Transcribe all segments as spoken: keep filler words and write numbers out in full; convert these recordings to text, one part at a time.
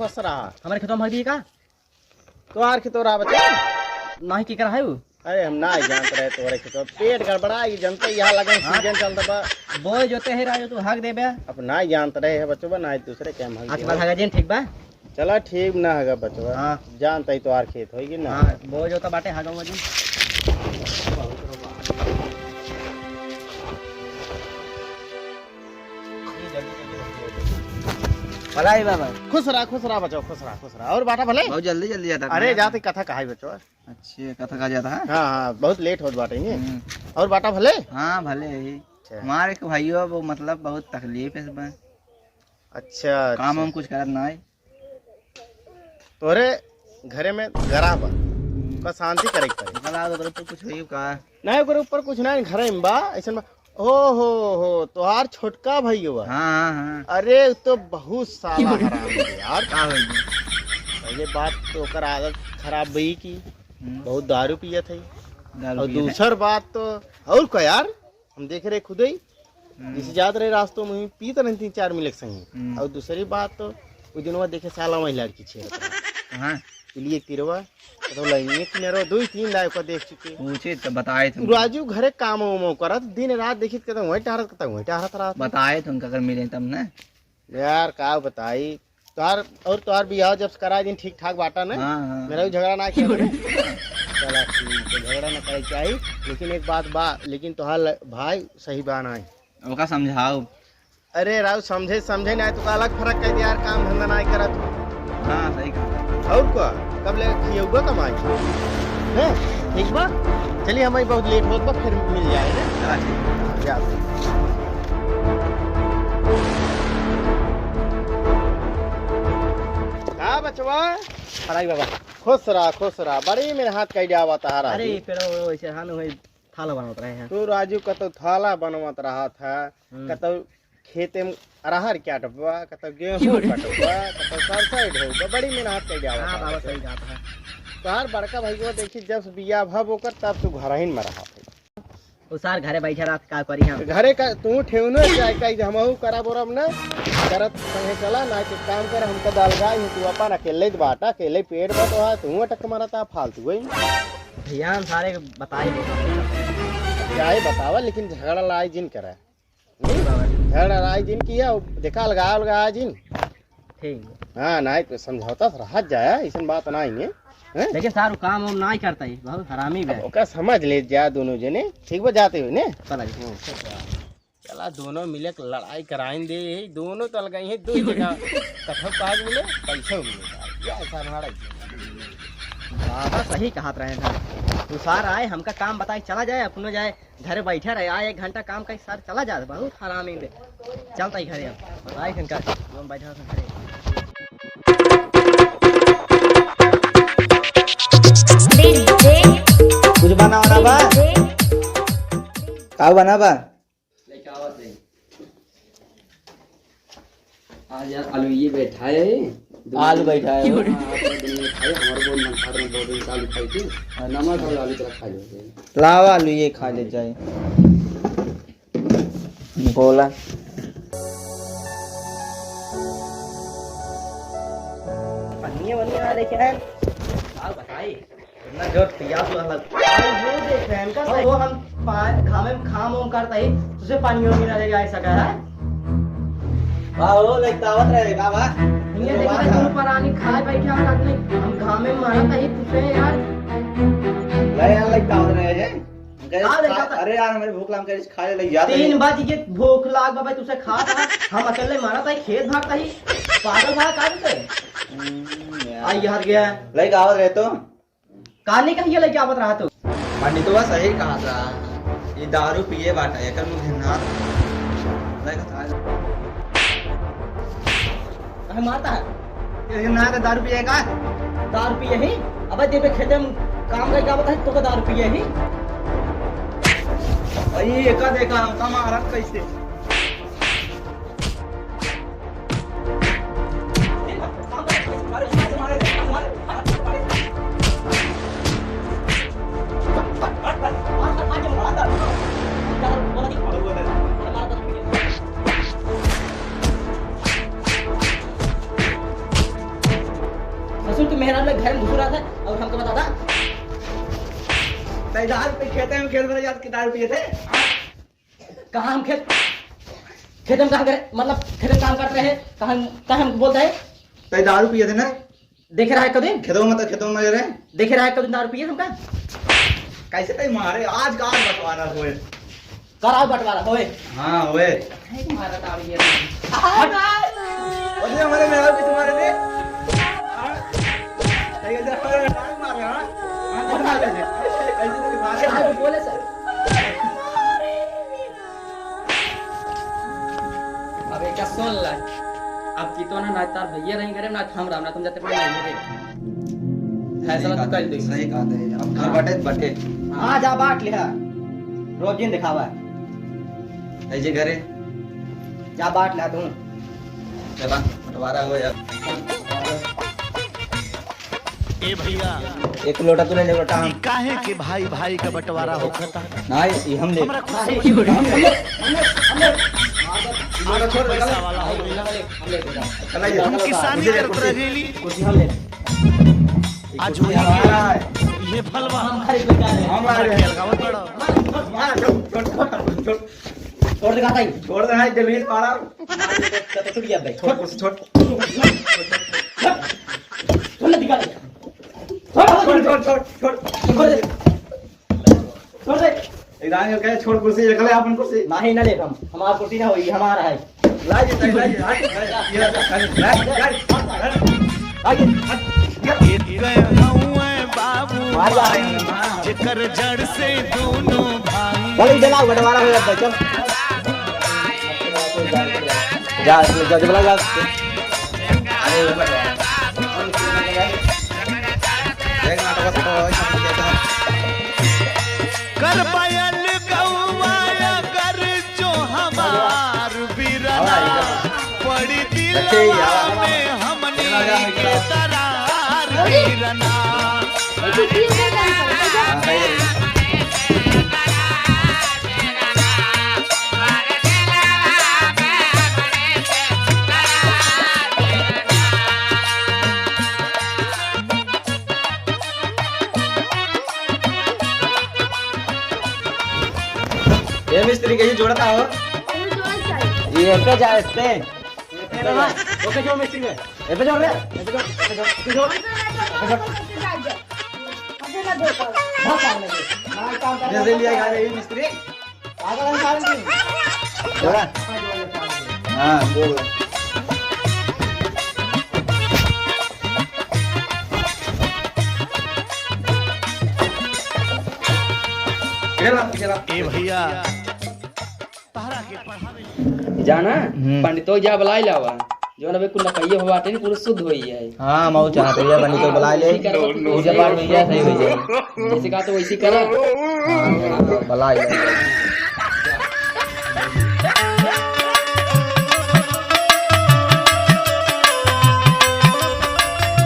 बस रहा। हमारे खेतवा में हक दिए का? तोहार खेतवा रहा बच्चा? नाही, केकर है उ? अरे हम नाही जानत रहे तोहरे खेतवा। पेट गड़बड़ा, ये जनते यहाँ लगन हाँ। सीजन चलत बा। बोए जोते है राजू, तू हक देबे। अब नाही जानत रहे है बच्चवा, नाही दूसरे के हम हक अच्छा, देबे। बात हगा जिन, ठीक बा? चला ठीक ना हगा बच्चवा। हाँ। जानत ही तोहार खेत होई कि ना? हाँ, बोए जोता बाटे, हगा हुआ जिन। भलाई बाबा। खुश रहा, खुश रहा बच्चवा, खुश रहा, खुश रहा। और बाटा भले? बहुत जल्दी, जल्दी जाता अरे, है। जाते कथा कहाई बच्चवा। अच्छे, कथा कहा जाता है? हाँ, हाँ, बहुत लेट होत बाटे ये। हम्म। और बाटा भले? हाँ, भले ही। अच्छा। हमारे एक भाइयों वो मतलब बहुत तकलीफ है इसमें। अच्छा, काम अच्छा। वाम कुछ करत ना है। तोरे घरे में गरा बा, हम्म। का शांति करे के पड़ी। भला ओकरे ऊपर कुछ होई का? नहीं, ओकरे ऊपर कुछ नहीं, घरे में बा, ऐसन बा। ओ हो हो, तोहार छोटका भइया। हाँ, हाँ, हाँ। अरे, उ तो बहुत साला हरामी है यार। का होई? पहले बात तो ओकर आदत खराब भई की, हम्म। बहुत दारू पियत है। दारू और पियत है? दूसर बात तो, और का यार, हम देख रहे खुद ही, हम्म। जैसे जात रहे रास्तों में, पीत नहीं तीन चार मिले के संगे। हम्म। और दूसरी बात तो, उ दिनवा देखे साला वही लड़की छेड़त रहा। हाँ। पीलिए तिरवा, तो लाइनिए किनारो दुई तीन दाई को देख चुके। पूछे तो बताए तुम। राजू घरे काम वाम करत, दिन रात देखित कहता, वहीं टहरत, कहता, वहीं टहरत रहत। बताए तुम, अगर मिले तब ना। यार, का बताई, तोहार, और तोहार बियाह जब से करा दिन ठीक ठाक बाटा ना? हाँ, हाँ। मेरा भी झगड़ा ना किया। चला ठीक है, झगड़ा ना करे चाहिए, लेकिन एक बात बा, लेकिन तोहार ल-, भाई सही बा ना है। ओका समझाओ। अरे राव, समझे, समझे ना, तू का अलग फर्क कह दे यार, काम धंधा ना करत। हाँ, सही कहा। और का, कब ले खियौगा कमाई? हैं? ठीक बा, चलिए, हमारी बहुत लेट होत बा, फिर मिल जाए ना। चला, ठीक। जा। का बचवा? पढ़ाई बाबा। खुश रहा, खुश रहा, बड़ी मेहनत कइले आवत है राजू। अरे, पेड़ो, वैसे हाल हुई, थाला बनवत रहे हैं। तू राजू कतौ थाला बनवत रहा था, हम्म। कतौ खेते में अरहर काटबा, कतौ गेहूं कटबा, कतौ सरसों ढोबा, बड़ी मेहनत कइले आवत हाँ, है। बाबा सही बात है। तोहार बड़का भइया देखी, जब से बियाह भब ओकर, तब तू घरहिन में रहत है। उ सार घरे बैठे रहत, का करी हम? घरे का तू ठेवनो जाए का, हमहू करब ओरब ना, करत संगे चला, ना के काम कर, हमका दाल गाय है, तू अपन अकेले बाटा, अकेले पेट बा तोहार, तू अटक मारता फालतू है। भैया, हम सारे बताई। चाहे बतावा, लेकिन झगड़ा लड़ाई जिन करा। हम्म? झगड़ा लड़ाई जिन किया, देखा, अलगा, अलगा जिन। ठीक। हाँ, नाहीं तो समझौता से रहत जाया, ऐसन बात नाहीं है। हैं? लेकिन सार उ काम वाम नाहीं करता ही, बहुत हरामी बा। अब ओका समझ ले जा दोनों जने, ठीक बा, जाते हुए ने। चला जी। हम्म, चला दोनों मिले के लड़ाई कराइन दे, यही दोनों तो अलगाई हैं, दो जगह कथो पाग मिले, पैसो मिले। या ऐसा लड़ाई। बाबा सही कहत रहे हैं। उ सार आए, हमका काम बताए, चला जाए, अपनो जाए। घरे बैठे रहे, आए एक घंटा काम करी, सार चला जात, बहुत हरामी बे। चलता ही घरे अब, बताई फिर का, हम बैठे रहते घरे। कुछ बना बना बा? का बना बा? आज यार आलू ये बैठा है। आलू बैठा है। हाँ, आप लोग दिन में खाए, हमारे बहुत मन खा रहे हैं, बहुत दिन से आलू खाई थी। नमक और आलू चला खा लेते हैं। लावा आलू ये खा ले जाए। बोला। पनिया वनिया आ रही है। आओ बताई। इतना जोर पियास लगल। अरे वो देख रहे हैं इनका, वो हम पा-, घामे में घाम वाम करता ही, तुझे पानी वानी ना लेके आ सका है। वाह, वो लइका आवत रहे, का बा? ये देखो, बात है। दोनों परानी खाए बैठे हम रात में, हम घामे में मरत ही, तुझे यार। ले यार, लइका आवत रहे हैं। हम कहे, आ, लइका खा-, तो अरे यार, हमारी भूख लाग, हम कहे, खा ले, लइका, तीन बज के भूख लाग बा भाई, तुझे खा था, हम अकेले मरत ही, खेत भागता ही, पागल भा का तुझे? हम्म, यार। आ, यार गया। लइका आवत रहे तो? कानी कहिए लइके आवत रहा तू? पंडितवा सही कहत रहा, ये दारू पिए बाटा, एकर मुँह घिन्ना। देखत आ। काहे मारता है? ये घिन्ना के दारू पिए का? दारू पिए ही? अबे देबे खेते में काम करके आवत है, तो का दारू पिए ही? अरे एका देखा, हमका मारत कैसे? दादा, तै दारू पी खेते में खेत में जात के दारू पिए थे? कहाँ हम खेत, खेत में कहाँ करे, मतलब खेत में काम करते हैं, कहाँ, कहाँ हम बोलते हैं? तै दारू पिए थे ना? देखे रहा है कभी? खेतों में तो, खेतों में रहे। देखे रहा है कभी दारू पिए तुमका? कैसे तै मारे? आज का आज बंटवारा होए। कराओ बंटवारा, होए। हाँ, होए। काहे को मारा ताड़ी है? हट। अरे, हमारे मेहरारू की तुम्हारे थे? हाँ? नहीं, ऐसे हमारे मेहरारू मारे, हाँ? हाँ, बता दे। ऐसे तो मारे। हाँ, बोले सर। अब एक सुन ले। अब की तो ना, ना तार भैया नहीं करे, ना हम राम, ना तुम जाते पड़े नहीं करे। फैसला तो कर दे। सही बात है। अब घर बटे, बटे। हाँ, जा बांट लिहा। रोज दिन दिखावा। ऐसे घरे। जा बांट लिहा तू। चला, बंटवारा हो यार। ए भैया, एक लोटा तू ले ले, लोटा हम। ई काहे के भाई भाई का बंटवारा होखता? नहीं, ई हम ले। हमरा कुछ नहीं, समझ में हम ले, हम ले, हम ले। ई लोटा छोड़ दे, पैसा वाला हो गइला। चला ये। हम किसानी करत रहेली। कुर्सी हम ले। आज वही हमारा है। ये फलवा। हम खरीद के आ रहे हैं। हम आ रहे हैं। खेल गावत बड़ा। हमारा छोड़, छोड़, छोड़, छोड़। छोड़ दे, कहाँ था ये? छोड़ दे, हाँ, जमीन पाड़ा। तो छूट गया भाई। छोड़, छोड़, छोड़। छोड़ ना, दिखा दे। छोड़, छोड़, छोड़, छोड़, छोड़। छोड़ दे। छोड़ दे। इधर आके कहे, "छोड़ कुर्सी, रख ले अपन कुर्सी।" नहीं, ना ले हम। हमारा कुर्सी ना होई, हमारा है। ला ये, ला ये, ला ये, ला ये, ला ये, ला ये, ला ये। एक हउए बाबू माई, जेकर जड़ से दोनों भाई। बड़ी जला, बंटवारा हो जाता है, चल। जा, जा, जा, जा, जा। देख नाटक तो कर पायल गौआ अगर जो हमार बिरना, पड़ी दिलवा में हमनी के दरार बिरना। ए मिस्त्री, कहीं जोड़ता हो? ये पे जा, इस पे। ओके, जो मिस्त्री है। ए पे जोड़ रे। ए पे जोड़, ए पे जोड़, ए पे जोड़। जैसे लिया गा रही मिस्त्री। पागल है सारे की। जोड़ा। हाँ, जोड़। ए भैया, जाना, हम्म। पंडितो जा बुलाई लावा। जौन अबे कुल नपइया हो बाटे नी, पूरा शुद्ध होई जाए। हाँ, मऊ चाहत है, पंडितो बुलाई ले। वैसी करा, पूजा पाठ होई जाए, सही होई जाए। जैसे कहा तो वैसी करा। हाँ, बुलाई ले।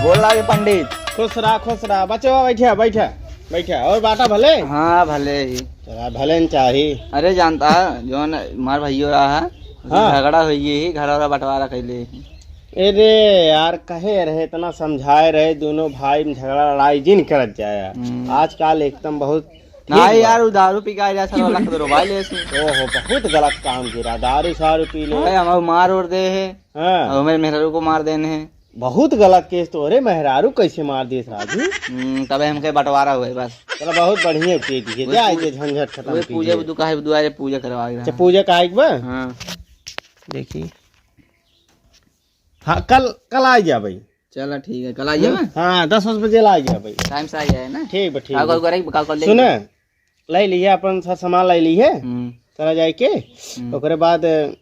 गोड़ लागे पंडित। खुश रहा, खुश रहा। बचवा, बैठा, बैठा, बैठा। और बाटा भले? हाँ, भले ही। चला, भले न चाही। अरे, जानता है, जौन हमार भइयो रहा है, हाँ। झगड़ा होई गई ही, घर वाला बंटवारा कैले ही। अरे यार, कहे रहे, इतना समझाए रहे, दोनों भाई में झगड़ा लड़ाई जिन करत जाया। हम्म। आजकल एकदम बहुत ठीक नहीं बा। यार, वो दारू पी के आ जाए, साला लख दो भाई ले से। ओहो, बहुत गलत काम गिरा, दारू सारू पी ले। अरे, हमारे मार और दे है। हाँ। और मेरे मेहरारू को मार देने हैं। बहुत गलत केस तो। अरे, मेहरारू कैसे मार दिए राजू? हम्म, तबे हमके बंटवारा हुए बस। चलो, बहुत बढ़िया के दिए। वही जा, पूजा, ये झंझट खत्म वही पूजा कीजिए। दुकान है, दुआरे पूजा करवा के अच्छा, रहा। पूजा का एक बार? हाँ। देखी। हाँ, कल, कल आ जा भाई। चला, ठीक है, कल आ हम्म? जाबे? हाँ, दस बजे ला आ जा भाई। टाइम से आ जाए ना? ठीक बा, ठीक का, बा। का, का, का, का, सुने, ले लिहे अपन सा-, सामान ले लिहे। हम्म। चला जाए के, हम्म। ओकरे बाद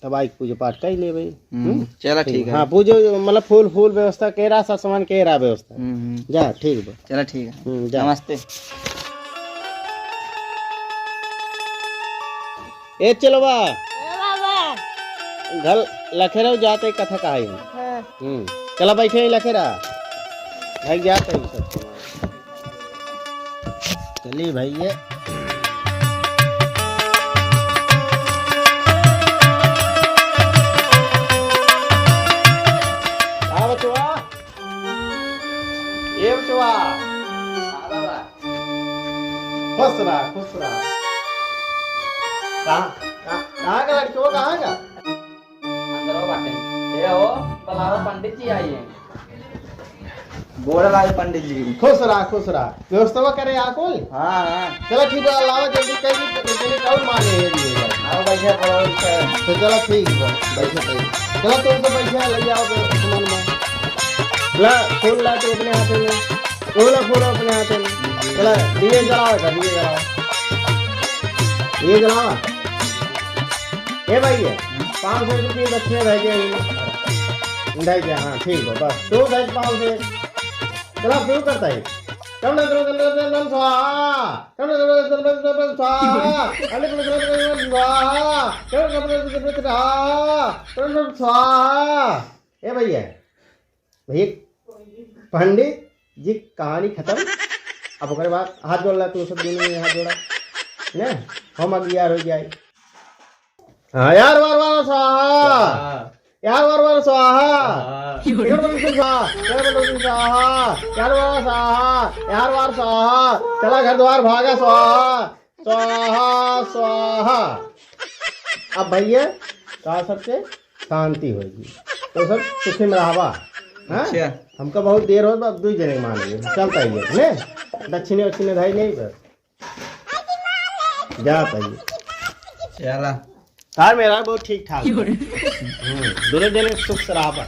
तब आई के पूजा पाठ कर ले भाई। हम्म, हम्म? चला, ठीक है। हाँ, पूजा, मतलब, फूल, फूल व्यवस्था के रहा, सब सामान के रहा व्यवस्था। हम्म, हम्म। जा, ठीक बा। चला, ठीक है। हम्म, जा। नमस्ते। ए चलवा। ए बाबा। घर लखे रहो, जाते कथा कहाई। हाँ। हम्म। चला बैठे ही लखे रहा। भाई जाते ही सब। चली भैया। हाँ बचवा। ए बचवा। खुश रहा, खुश रहा। कहाँ, कहाँ, कहाँ का लड़की हो, कहाँ का? अंदर बाटे। ए हो, बुलाओ, पंडित जी आइए। गोड़ लागे पंडित जी। खुश रहा, खुश रहा। व्यवस्था करे आकुल? हाँ, हाँ। चला ठीक बा, लावा जल्दी कर दी, तो जल्दी कौन माने है जी? आओ, बैठे पड़ो, बैठे। तो चला ठीक बा, बैठे, बैठे। चला तुम तो बैठे, ले जाओ तो सामान में। ला, फूल ला तू अपने हाथे में। फूल, फूल अपने हाथे में। चला, दिए जलाओ, दिए जलाओ। दिए जलाओ। ए भाई, ये पाँच सौ रुपये दक्षिणा रह गया। दे दे, हाँ, ठीक बा, बस। तू दे पाँच सौ। चला, शुरू करता है। कम ना करो, कम ना करो, कम स्वाहा। कम ना करो, कम ना करो, कम स्वाहा। अरे, कम ना करो, कम ना करो, स्वाहा। कम ना करो, कम ना करो, कम ना करो, स्वाहा। ए भैया, भैया, पंडित जी, कहानी खत्म। अब ओकरे बाद हाथ जोड़ ला, तू सब दोनों में हाथ जोड़ा। ने? हम अगियार हो जाए। हाँ, यार वार वार स्वाहा। स्वाहा। यार वार वार स्वाहा। स्वाहा। यार वार वार स्वाहा। यार वार वार स्वाहा। यार वार स्वाहा। यार वार स्वाहा। चला घर द्वार भागा स्वाहा। स्वाहा, स्वाहा। अब भैया, का सबके शांति होगी, तो सब सुखी में रहबा। हाँ? अच्छा। हमका बहुत देर होत बा, अब दुई जने मान लिए, चलता ही है, ने? दक्षिणे, वक्षिणे धाई नहीं बस। जा पाइए। चला। तार मेरा बहुत ठीक ठाक बा। हम्म, दोनों जने सुख से रहबा।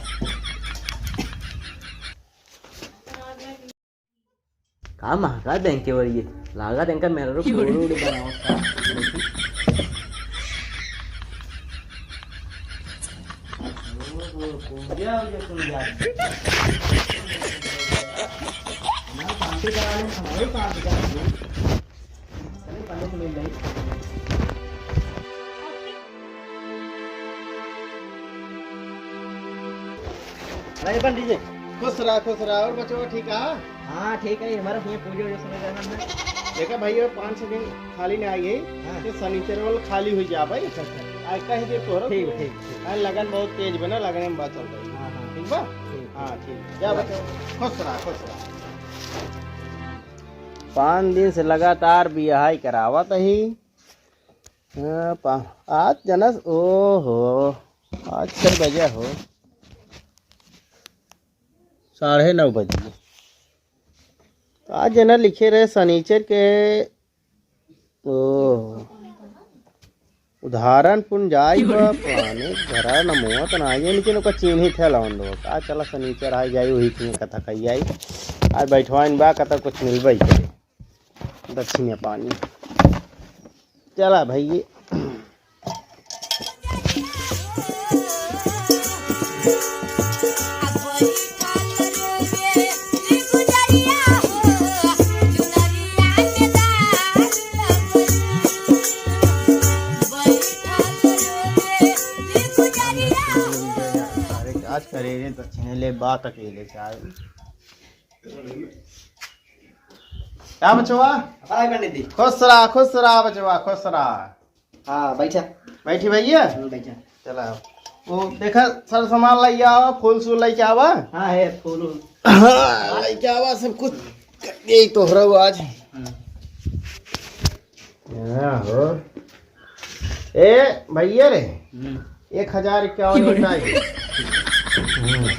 का महका बैंक के वरिये? लागत इनका मेहरारू पूरी उड़ी बनावत का। अरे पंडित जी। खुश रहा, खुश रहा। और बचवा ठीक है? हाँ, ठीक है, हमारा भैया पूजा वूजा सुने रहना है। देखा भैया, पाँच छह दिन खाली ना आई है, हाँ। तो शनिचर वाला खाली हो जा भाई। अच्छा, अच्छा। आज कह दे तोहरा ठीक, तू। ठीक, ठीक। हाँ, लगन बहुत तेज बना, लगन में बात चल रही है। हाँ, हाँ। ठीक बा? ठीक। हाँ, ठीक। जा बचवा, खुश रहा, खुश रहा। पाँच दिन से लगातार बियाह ही करावत ही। हाँ, पा-, आज जनस, ओहो, आज छह बजे हो, साढ़े नौ बजे। आज जना लिखे रहे शनिचर के, ओहो, उदाहरण पुन जाई बा, पुराने घरा न मोहत ना आइए, लेकिन ओका चिन्हित है लौंडो। का चला शनिचर आ जाई, वही के कथा कही जाई। आज बैठवाइन बा, कथा कुछ मिलबे करे। दक्षिणा पानी। चला भैया। अरे, आज करे रे दक्षिणा ले बात अकेले चाहे। का बचवा? हाय पंडित जी। खुश रहा, खुश रहा बचवा, खुश रहा। हाँ, बैठा। बैठी भैया? हम्म, बैठा। चला। वो देखा, सर सामान लइ आवा, फूल सूल लइ आवा। हाँ, है फूल उल। हाँ, लइ आवा सब कुछ। यही तोहरा आज। हम्म। हाँ हो। ए भैया रे, हम्म। एक हजार इक्यावन रुपया के। हम्म।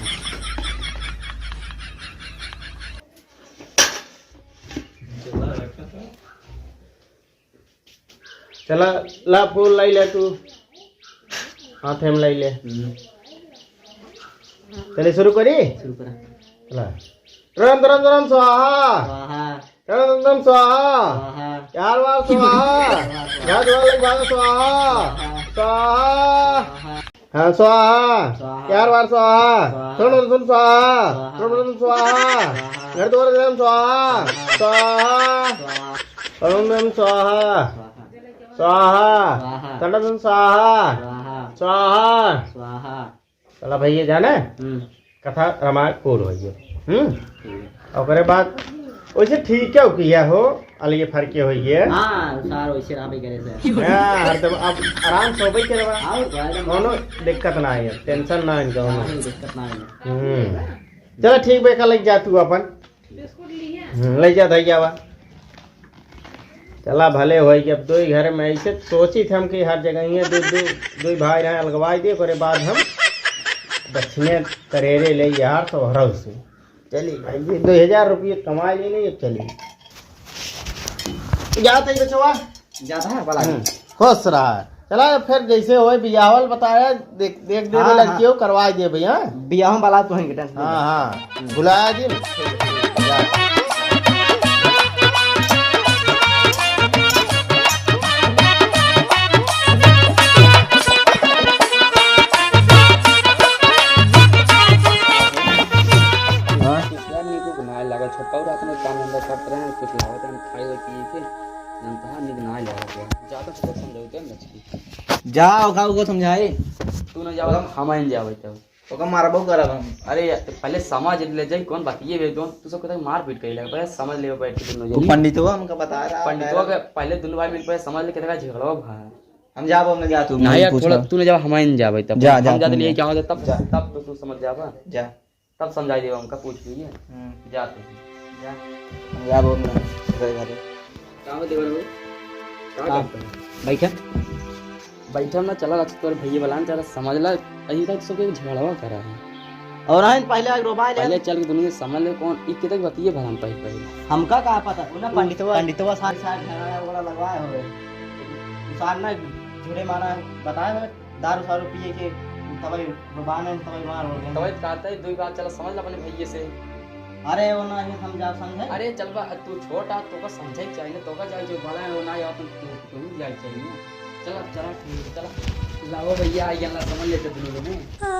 चला, ला फूल लाई ले तू, हाथे में लाई ले। हम्म। चले शुरू करी? शुरू करा। चला। रम रम रम स्वाहा। स्वाहा। रम रम रम स्वाहा। स्वाहा। यार वार स्वाहा। स्वाहा, स्वाहा। यार वार लग भाग स्वाहा। स्वाहा। स्वाहा। स्वाहा। हाँ, स्वाहा। स्वाहा। यार वार स्वाहा। स्वाहा। सुन सुन स्वाहा। स्वाहा। सुन सुन स्वाहा। स्वाहा। घर द्वार जम स्वाहा। स्वाहा। स्वाहा। स्वाहा। स्वाहा। स्वाहा। स्वाहा। स्वाहा। स्वाहा। स्वाहा। चला भैया जाने? हम्म। कथा रामायण पूर्ण होइए। हम्म? ठीक है। ओकरे बाद वैसे ठीक है, किया हो, अलगे फरके होइए। हाँ, सार वैसे रहबे करे से। हाँ, हरदम अब आराम से होबे करे बा। और भाई, एकदम कोनो दिक्कत ना है, tension ना है इनका कोनो। हाँ, दिक्कत ना है। हम्म। चला ठीक बा, का लइ जा तू अपन। हम्म, लइ जा, धइ जावा। चला भले होई कि अब दुई घर में ऐसे सोचित हम कि हर जगह ये दू, दू, दुई भाई रहे, अलगवाई दे, ओकरे बाद हम दक्षिणे करेरे ले यार तोहरौ से। चली भाई, ये दो हजार रुपये कमा ली नहीं, अब चली। जात है बचवा। जात है, भला। हम्म, खुश रहा। चला फिर जैसे होए बियाहल बताया, देख, देख दे हाँ, लड़कियों हाँ। करवा दे भैया। बियाह वाला तो है, tension हाँ, हाँ। भुलाया जी। हाँ। कुछ यार, नीक उक नाय लागल। छोटका रात में काम धंधा करत रहे, कुछ लावत रहे, खाए वाए पिए के। हम कहा, नीक नाय लागल। ज्यादा से समझाओ तो मछली। जा, ओका, ओका समझाए। तू न जाओ, ओका हम आइन जावे तब। ओका मारबो करब हम। अरे यार, तो पहले समझ ले जाई, कौन बात ये भेज दो। तू सब कतई मारपीट करे लगे, पहले समझ ले बैठ के दोनों वो जनी। पंडितवा हमका बता रहा, पंडितवा कह रहा। के पहले दोनों भाई मिल के समझ ले, कितना झगड़ा भा। हम जाब, हम न जा, तू नहीं यार, पूछ थोड़ा लो। तू न जाओ, हम आइन जावे तब। जा, जा, हम जाते तू लिए जा। क्या होता तब, जा। तब तो तू समझ जाबा। जा। तब समझाई देबा हमका, पूछ लिए। हम्म। जाते हैं। जा। हम जाब, हम न, घरे, घरे। का हो देवर हो? का हाँ। करता है? बैठा। बैठा ना, चला रख तोर भैया वाला, चला समझ ला, अही तक सो के झगड़वा करा है। और आइन पहले आग रोबाई ले। पहले चल के दुनिया समझ ले कौन, ई कितक बतिये भरम पहले पहले। हमका का पता, वो ना पंडितवा, पंडितवा साथ साथ झगड़ा वगड़ा लगवाए होवे। उ सार ना झूठे माना बताए होवे, दारू सारू पिए के तबई रोबान है, तबई मार हो गए। तबई कहते हैं, दुई बात चला समझ ला अपने भैये से। अरे वो ना ही समझा समझे। अरे चल बा, तू छोटा, तोका समझे के चाहिए ना, तोका जाए जो बड़ा है वो ना यार, तू, तू, तू जाए चाहिए ना। चला, चला, ठीक है, चला। लाओ भैया, आई गया, समझ लेते दोनों जने। का हो,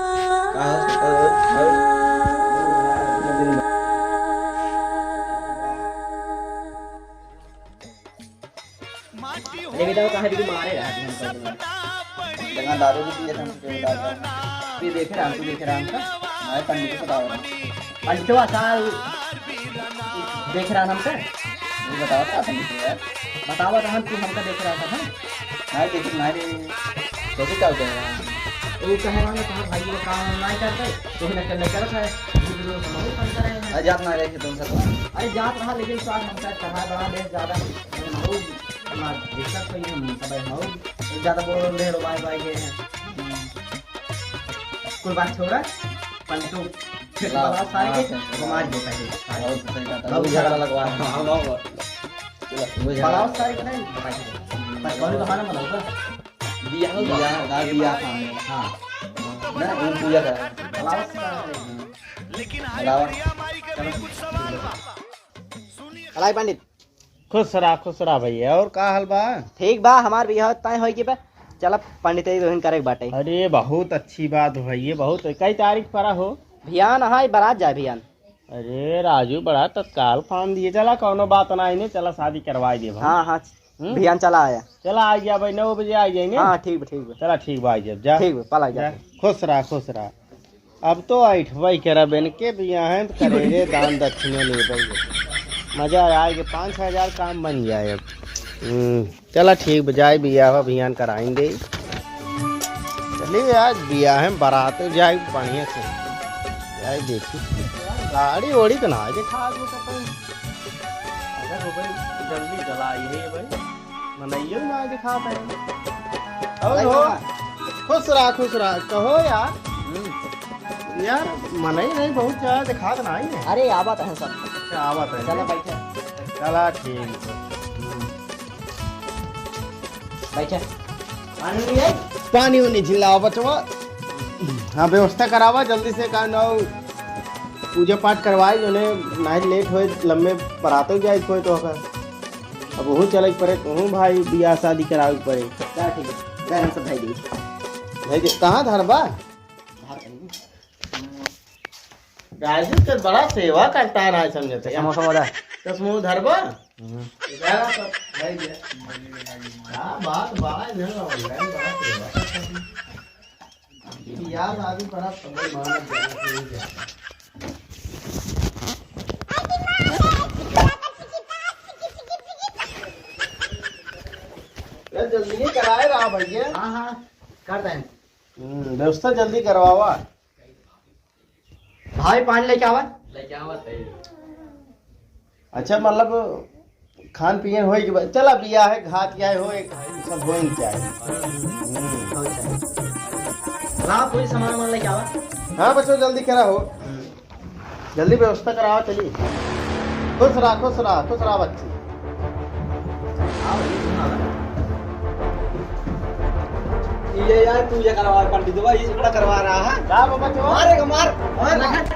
का हो, का हो? अरे बेटा, वो कहाँ भी मारे रहा है हमको? जहाँ दारू भी पिए थे, हमको पिए दारू। तू देखे रहा, तू देखे रहा हमका? मैं पंडित को बताओ। पंडितवा साहब देख रहा हमका? ये बताओ था पंडित यार। बतावा था हम, तू हमका देख रहा था, हाँ? नहीं देख, नहीं रे। कैसे क्या हो गया? वो कह रहा है, कहा भाई, वो काम नहीं करते, तो ही नकल नहीं करता है। ये जो हम लोग काम कर रहे हैं। अरे जात ना रहे थे तुम सब। अरे जात रहा, लेकिन स्वाद हमका चढ़ा बढ़ा दे ज्यादा। बहुत ना दिक्कत हुई है, सब है, बहुत ज्यादा बोल रहे हो, बाय बाय गए हैं। हम्म। कुल बात छोड़ा, पंटू, फिर ला, बड़ा सारे के हाँ, घुमा देता है। बहुत सही बात है। बहुत झगड़ा लगवा है। हाँ, हाँ, हाँ। चलो, वो झगड़ा। बड़ा सारे के नहीं, बस कौन बहाना बनाऊंगा? दिया हो दिया, बा। ना दिया खाने। हाँ। ना, हम पूजा करें। बड़ा सारे। अलावा। चलो। अलाई पंडित। खुश रहा, खुश रहा भैया। और का हाल बा? ठीक बा, हमार बियाह तय होई के बा। चला पंडित जी दोहिन करे के बाटे। अरे बहुत अच्छी बात भैया, बहुत। कई तारीख पर हो? भियान है, बारात जाए भियान। अरे राजू बड़ा तत्काल फान दिए, चला कौनो बात ना आईने, चला शादी करवाई दे भाई। हाँ, हाँ। हम्म? भियान चला आया। चला आ गया भाई, नौ बजे आ जाए ने। हाँ, ठीक बा, ठीक बा। चला ठीक बा, आ जाए, जा। ठीक बा, पला जा। जा। खुश रहा, खुश रहा। अब तो ऐठबई करब, इनके बियाहे में करेरे दान दक्षिणा लेबई। मजा आए के पाँच हजार काम बन जाए अब। हम्म, चला ठीक बा, जाए बियाह अभियान कराइन दे। चलिए आज बियाह में बारात जाए बढ़िया से। जाए देखी। गाड़ी ओड़ी तो ना आए देखा आज वो कतई। अगर हो गई जल्दी चला आई है भाई। मनइयो ना दिखात है। और भाई हो, बाबा। खुश रहा, खुश रहा। कहो यार। हम्म। यार, मनई नहीं बहुत ज्यादा दिखात नहीं है। अरे, आवत है सब। अच्छा, आवत है। चलो, बैठे। चला, ठीक है। हम्म। बैठे। पानी नहीं है? पानी उनी झिलाओ बचवा। हाँ, व्यवस्था करावा जल्दी से, का ना पूजा पाठ करवाई, जोने नाहीं लेट होए, लम्बे बरातो जाए कोई तो का। अब वहू चले के पड़े, कहूँ भाई बियाह शादी करावे के पड़े। चल ठीक है, गरम से भाई दी। भाई दे, कहाँ धरबा? बाहर कहीं। राजू तो बड़ा सेवा करता है, राज समझते हैं। समोसा वाला। तो समूह धरबा? हम्म। इधर आ सब, भाई दे। हाँ, बात बा, इधर आ, online बड़ा सेवा करता है। यार, आदमी बड़ा समय मानत जाना चाहिए। यार, जल्दी ही कराए रहा भैया। हाँ, हाँ, कर दें। हम्म, व्यवस्था जल्दी करवावा। भाई, पानी लेके आवा। लेके आवा, सही। अच्छा, मतलब, खान पियन होई के बाद, चला, बियाह है, घात क्या है, हो, एक सब होई के चाही। हम्म। लाओ, कोई सामान वामान लेके आवा। हाँ बच्चों, जल्दी करा हो। हम्म। जल्दी व्यवस्था कराओ, चली। खुश रहा, खुश रहा, खुश रहा बच्ची। ये यार, तू ये करवा, पंडित बा, ये झगड़ा करवा रहा है। का बाबा, चलो। मारेगा, मार, मार।